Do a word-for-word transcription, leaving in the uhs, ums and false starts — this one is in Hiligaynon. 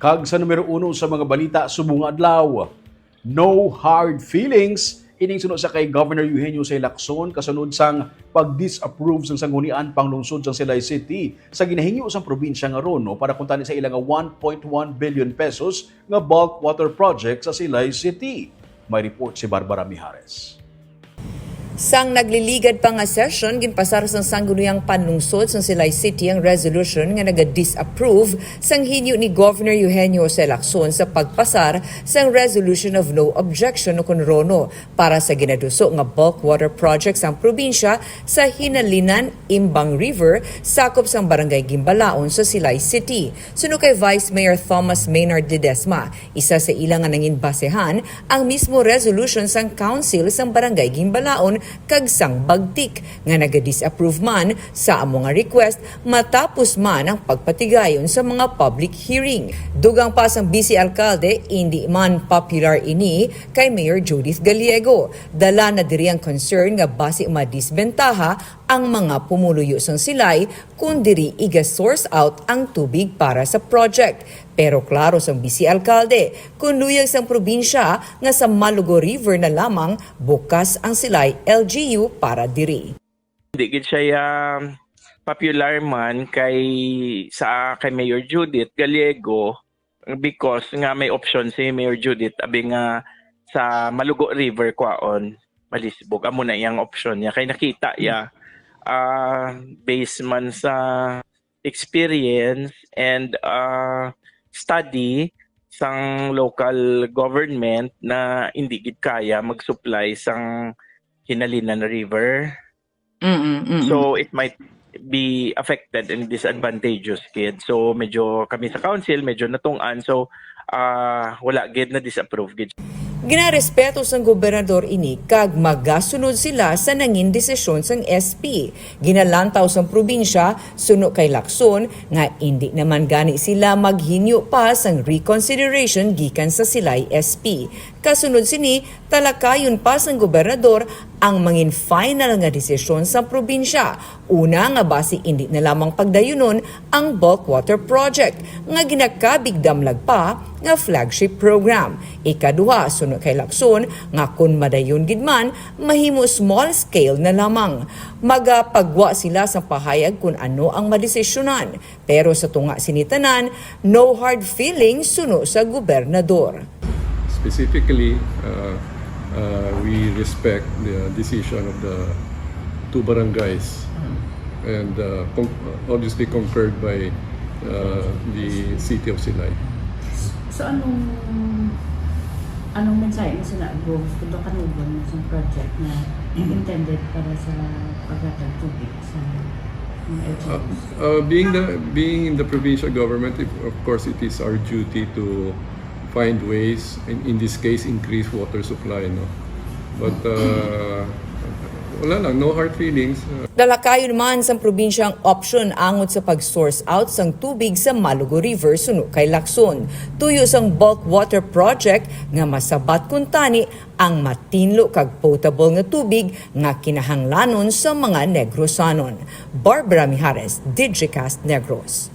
Kag sa numero uno sa mga balita subong nga adlaw, no hard feelings. Ining suno sa kay Governor Eugenio C. Lacson kasunod sang pag-disapprove sang Sangguniang Panglungsod sang Silay City sa ginahingyo sang probinsya nga RONO para kuntani sa ila nga one point one billion pesos nga bulk water project sa Silay City. May report si Barbara Mijares. Sang nagliligad pa nga session, ginpasar sang Sangguniang Panlungsod sang Silay City ang resolution nga naga-disapprove sang hingyo ni Governor Eugenio Jose Lacson sa pagpasar sang Resolution of No Objection, o kon RONO, para sa ginaduso nga bulk water project sang probinsya sa Hinalinan, Imbang River, sakop sang Barangay Gimbalaon sa Silay City. Suno kay Vice Mayor Thomas Maynard Ledesma, isa sa ila nga nangin basehan ang mismo resolution sang Council sang Barangay Gimbalaon kag sang Bagtik, nga naga-disapprove man sa amo nga request matapos man ang pagpatigayon sa mga public hearing. Dugang pa sang Vice Alkalde, indi man popular ini kay Mayor Judith Gallego. Dala na diri ang concern nga basi madisbentaha ang mga pumuluyo sang Silay kon diri iga-source out ang tubig para sa project. Pero klaro sang Vice Alkalde, kon luyag sang probinsya nga sa Malugo River na lamang bukas ang Silay L G U para diri. Hindi gid siya, ah, popular man kay sa, kay Mayor Judith Gallego, because nga may option si Mayor Judith, abi nga sa Malugo River kwaon, malisbog. Amo na iyang option niya. Kay nakita iya, ah, based man sa experience and, ah, study sang local government na hindi gid kaya mag-supply sang Hinalinan River. Mm, mm. So, it might be affected and disadvantageous gid. So, medyo kami sa council, medyo natungtan. So, ah, wala gid, na-disapprove gid. Ginarespeto sang gobernador ini kag magasunod sila sa nangin desisyon sang S P. Ginalantaw sang probinsya, suno kay Lacson, nga indi naman gani sila maghingyo pa sang reconsideration gikan sa Silay S P. Kasunod sini, talakayon pa sang gobernador ang mangin final nga desisyon sa probinsya. Una, nga basi indi na lamang pagdayunon ang bulk water project nga ginakabig damlag pa nga flagship program. Ikaduha, suno kay Lacson, nga kon madayon gid man, mahimo small scale na lamang. Magapagwa sila sa pahayag kon ano ang madesisyonan. Pero sa tunga sini tanan, no hard feelings suno sa gobernador. Specifically, uh, uh, we respect the decision of the two barangays and, uh, con-, obviously concurred by, uh, the city of Silay. So, anong, anong mensahe mo sa Gov, kung kanugon mo sa project na intended para sa paghatag tubig sa mga L G Us? Uh, uh, being the, being in the provincial government, if, of course, it is our duty to find ways, in, in this case, increase water supply, no? But, uh, wala lang, no hard feelings. Uh, Talakayon man sang probinsya ang option angot sa pag-source out sang tubig sa Malugo River suno kay Lacson. Tuyo sang bulk water project nga masabat kuntani ang matinlo kag potable nga tubig nga kinahanglanon sa mga Negrosanon. Barbara Mijares, Digicast Negros.